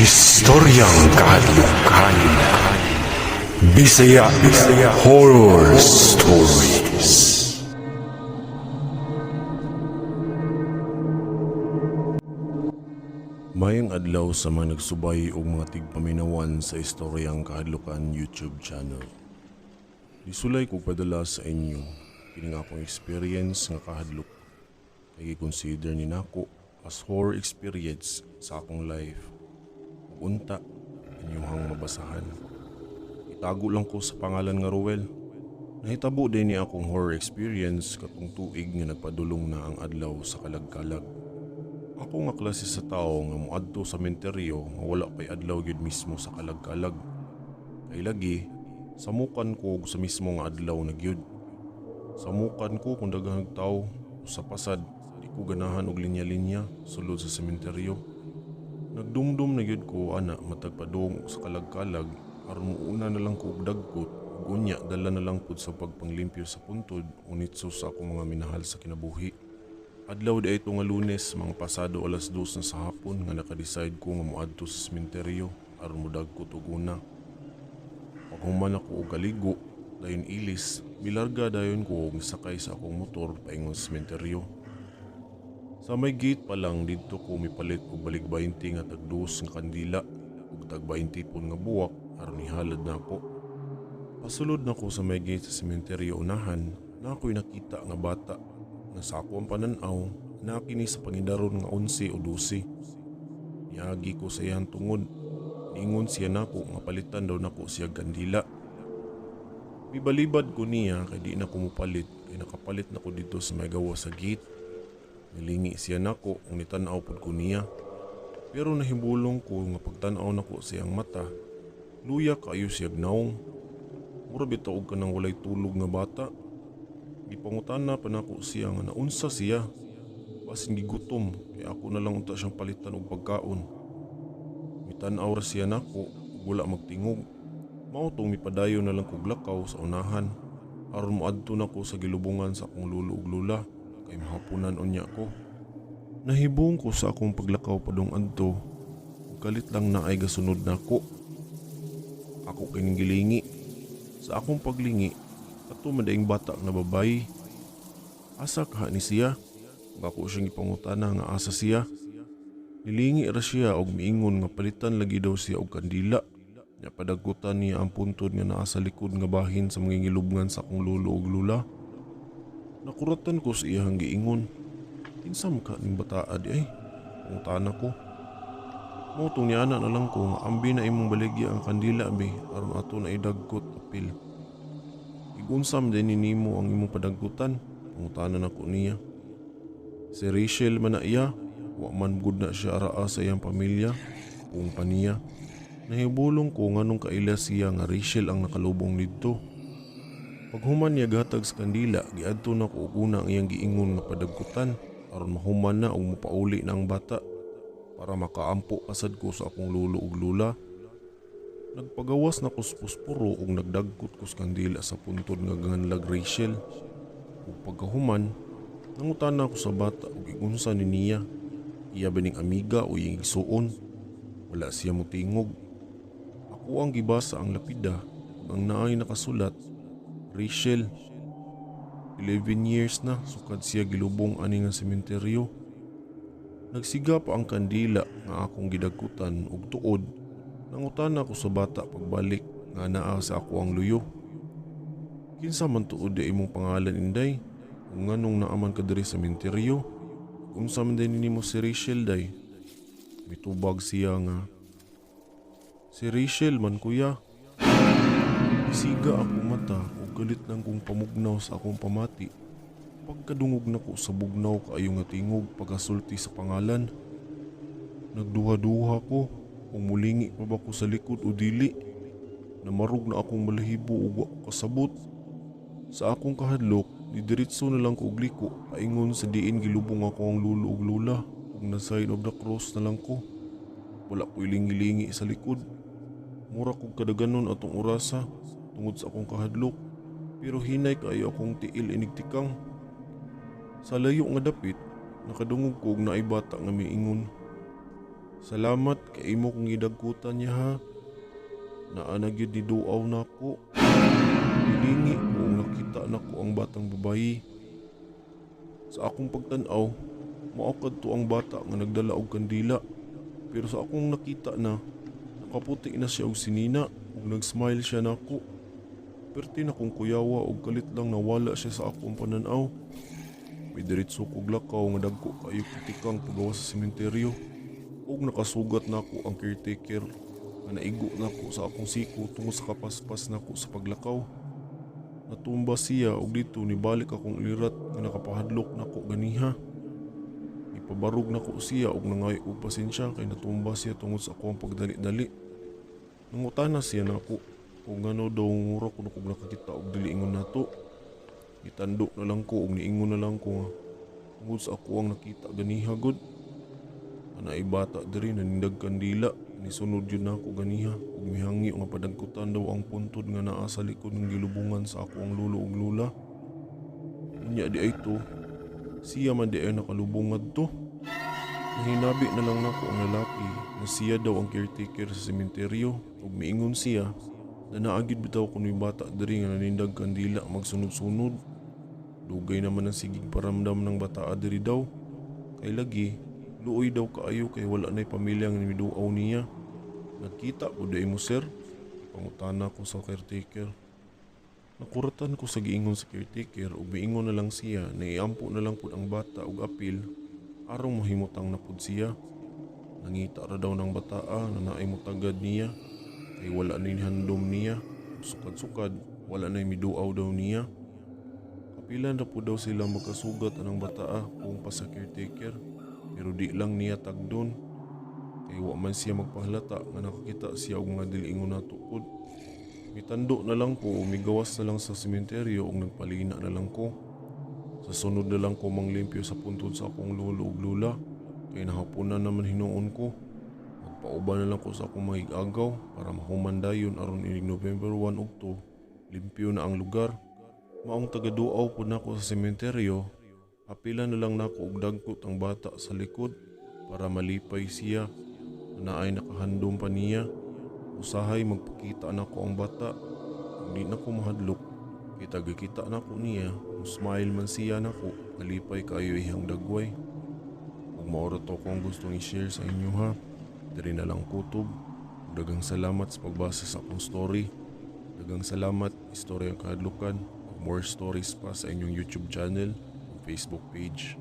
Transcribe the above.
Istoryang Kahadlukan. Bisaya Bisaya Horror Stories. Mayang adlaw sa mga nagsubay og mga tigpaminawan sa Istoryang Kahadlukan YouTube channel. Gisulay kog padala sa inyo kini nga akong experience nga kahadlok kay gi-consider ni nako as horror experience sa akong life. Ug unta inyuhang mabasahan. Itago lang ko sa pangalan nga Ruel. Nahitabo din ni akong horror experience katong tuig nga nagpadulong na ang adlaw sa kalagkalag. Ako nga klase sa tao nga moadto sa menteryo nga wala pa'y adlaw gyud mismo sa kalagkalag. Kay lagi, samukan ko sa mismo nga adlaw na gyud. Samukan ko kung daghang tao sa pasad, di ko ganahan og linya-linya sulod sa sementeryo. Nagdumdum na gyud ko ana matag padung sa kalagkalag aron muuna na lang ko og dagkot ug unya dala na lang pud sa pagpanglimpyo sa puntod o nitso sa akong mga minahal sa kinabuhi. Adlaw di ito nga Lunes, mga pasado 2:00 na sa hapon nga naka-decide ko nga moadto sa sementeryo aron modagkot og una. Paghuman ako og kaligo, dayon ilis, milarga dayon ko og sakay sa akong motor paingon sa sementeryo. Sa may gate pa lang didto ko mipalit og balig 20 nga tag 2 nga kandila ug tag 20 pud nga buwak aron ihalad nako. Pasulod nako sa may gate sa sementeryo unahan, na ako'y nakita nga bata nga sa ako ang panan-aw na kini sa pangidaron nga 11 o 12. Niagi ko sa iyang tungod. Niingon siya nako nga palitan daw nako siya kandila. Mibalibad ko niya kay di na ko mopalit kay nakapalit na ko dito sa may gawa sa gate. Nilingi siya nako ug nitan-aw pud ko niya. Pero nahibulong ko nga pagtan-aw nako siyang mata, luya kaayo siyag naong. Mura bitaw og kanang walay tulog nga bata. Gipangutana pa nako siya nga naunsa siya. Basin gigutom kay ako na lang unta siyang palitan og pagkaon. Mitan-aw ra siya nako ug wala magtingog. Mao tong mipadayon na lang kog lakaw sa unahan aron moadto nako sa gilubongan sa akong lulo ug lula kay mahaponan unya ko. Nahibong ko sa akong paglakaw padung adto ug kalit lang naay gasunod nako. Ako kining gilingi. Sa akong paglingi, ato madaing bata nga babayi. Asa kaha ni siya? Ug ako siyang gipangutana nga asa siya. Nilingi ra siya og miingon nga palitan lagi daw siya og kandila. Nya padagkutan niya ang puntod nga naa sa likod nga bahin sa mga gilubngan sa akong lulo ug lula. Nakuratan ko sa iyang giingon. Kinsa man ka ning bataa di ay? Pangutana ko. Mao tong niana na lang ko nga ambi na imong baligya ang kandila be aron ato na idagkot apil. Igunsam din ni nimo ang imong padagkutan, pangutana nako niya. Si Rachel man na iya, wa man gud na siya araa sa iyang pamilya, kung pa niya. Nahibulong ko nganong kaila siya nga Rachel ang nakalubong didto. Paghuman niya gatag sa kandila, giadto na ko og una ang iyang giingon nga padagkutan aron mahuman na og mopauli na ang bata para makaampo pasad ko sa akong lulo ug lula. Nagpagawas na ko sa puspuro ug nagdagkot ko sa kandila sa puntod nga ganganlag Rachel. Ug pagkahuman, nangutana ko sa bata ug igunsa ni niya. Iya ba ning amiga o iyang igsuon? Wala siya motingog. Ako ang gibasa ang lapida ug ang naay nakasulat, Rachel. 11 years na sukad siya gilubong ani nga sementeryo. Nagsiga pa ang kandila nga akong gidagkutan ug tuod. Nangutana ko sa bata pagbalik nga naa sa ako ang luyo. Kinsa man tuod di imong pangalan inday? Ug nganong naaman ka diri sa sementeryo? Unsa man day nimo si Rachel day? Mitubag siya nga si Rachel man kuya. Isiga akong mata ug galit lang kong pamugnaw sa akong pamati. Pagkadungog nako sa bugnaw kaayo nga tingog pagkasulti sa pangalan. Nagduha-duha ko kung mulingi pa ba ko sa likod o dili. Namarog na akong balahibo ug wa ko kasabot. Sa akong kahadlok, nidiretso na lang ko og liko paingon sa diin gilubong ako ang lulo ug lula ug na sign of the cross na lang ko. Wala ko ilingi-lingi sa likod. Mura kog kadaganon atong orasa tungod sa akong kahadlok. Pero hinay kaayo akong tiil inigtikang. Sa layo nga dapit, nakadungog ko og naay bata nga miingon. Salamat kay imo kong gidagkutan niya ha. Naa na gyud ni duaw nako. Nilingi ko ug nakita nako ang batang babayi. Sa akong pagtan-aw, mao kadto ang bata nga nagdala og kandila. Pero sa akong nakita na, nakaputi na siya og sinina ug nag-smile siya nako. Perti na kong kuyawa ug kalit lang nawala siya sa akong pananaw. Midiretso kog lakaw nga dagko kaayo tikang pagawas sa sementeryo. Ug nakasugat nako ang caretaker nga naigo nako sa akong siko tungod sa kapaspas nako sa paglakaw. Natumba siya ug dito nibalik akong ilirat nga nakapahadlok nako ganiha. Ipabarog nako siya ug nangayo og pasensya kay natumba siya tungod sa akong pagdali-dali. Nangutana siya nako kung ngano daw mura kuno kog nakakita og dili ingon nato. Gitando na lang ko ug niingon na lang ko nga tungod sa ako ang nakita ganiha gud. Naay bata diri nanindag kandila, nisunod yun nako ganiha ug mihangyo nga padagkutan daw ang puntod nga naa sa likod ng gilubungan sa ako ang lolo ug lola. Unya di ay to, siya man di ay nakalubong ngadto. Nahinabi na lang nako ang lalaki na siya daw ang caretaker sa sementeryo ug miingon siya na naa gyud bitaw kuno'y bata diri nga nanindag kandila magsunod-sunod. Dugay naman ang sigig paramdam ng bataa diri daw. Kay lagi, luoy daw kaayo kay wala na'y pamilya nga miduaw niya. Nagkita po di mo, sir? Pangutana ko sa caretaker. Nakuratan ko sa giingon sa caretaker ug miingon na lang siya na iampo na lang pud ang bata og apil arong mahimutang na pud siya. Nangita ra daw ng bataa na naay mutagad niya kay wala na handom niya. Sukad-sukad, wala na miduaw daw niya. Kapilan ra pud daw sila magkasugat anang bataa kung pa sa caretaker, pero di lang niya tagdon. Kay wa man siya magpahalata nga nakakita siya og mga dili ingon nato pud. Mitando na lang ko, migawas na lang sa sementeryo ug nagpalina na lang ko. Sa sunod na lang ko manglimpyo sa puntod sa akong lolo ug lola kay nahaponan naman hinuon ko. Magpauban na lang ko sa akong mga agaw para mahuman dayon aron inig November 1 ug 2, limpyo na ang lugar. Maong tagaduaw pud nako sa sementeryo, apila na lang nako og dagkot ang bata sa likod para malipay siya na naay nakahandom pa niya. Usahay magpakita nako ang bata, ug di nako mahadlok. Kita gikita nako niya, smile man siya nako, kalipay kaayo iyang dagway. Ug mao ra to akong gustong i-share sa inyo ha. Diri na lang kutob. Daghang salamat sa pagbasa sa akong story. Daghang salamat, Istoryang Kahadlukan. Ug more stories pa sa inyong YouTube channel ug Facebook page.